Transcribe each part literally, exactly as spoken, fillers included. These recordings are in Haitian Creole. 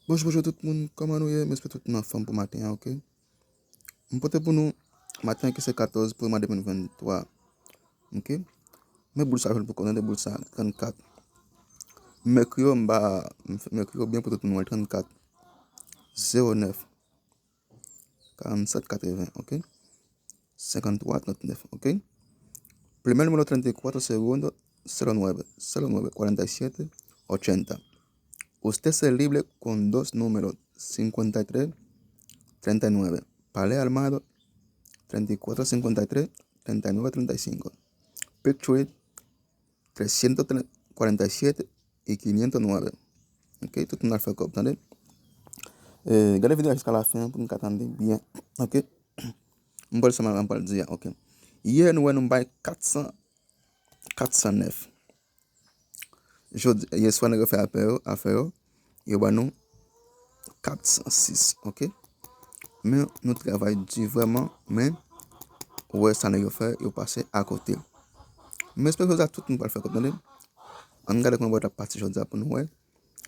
Bonjou, bonjou tout moun, kòman nou ye? M espere tout moun anfòm pou maten an, oke? M pote pou nou maten an ki se katòz premye mwa de mil venntwa, oke? Men boul sa jwenn pou konnen de boul sa, trannkat. Mèkri yo, m ba, m fè mèkri yo byen pou tout moun wè, trannkat, zewo nèf, karannsèt katreven, oke? Senkanntwa trannèf, oke? Primer número treinta y cuatro, segundo, cero nueve, cero nueve, cuarenta y siete, ochenta. Usted se libre con dos números, cincuenta y tres, treinta y nueve. Palé Armado, treinta y cuatro cincuenta y tres, treinta y nueve treinta y cinco. Picture, trescientos cuarenta y siete y quinientos nueve. Oke, tout moun al fè kòb, tande? E, gade videyo a jiska lafen an pou nou ka tande byen. Oke? M pral sa m pral di a, oke? Yè nou wè nou bay kat san, kat san nèf. Jodi, yè swa nèg yo fè afè yo, afè yo, yo ban nou kat san sis, oke? Men nou travay di vrèman, men ou wè sa nèg yo fè, yo pase akote. M espere jodi a tout moun pral fè kòb, tande? Ann gade kòman bagay la ap pase jodi a pou nou wè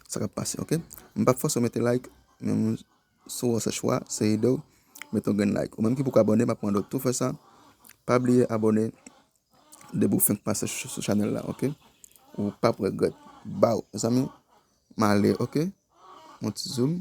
sa k ap pase, oke? M p ap fòse w mete like, men si w wè se chwa, se ide w, mete yon grenn like. Ou menm ki poko abòne, m ap mande w tou fè sa. Pa bliye abòne depi w fenk pase sou, sou chanèl la, oke? Ou p ap regrèt. Baw, zanmi, m ale, oke? Yon ti zoom.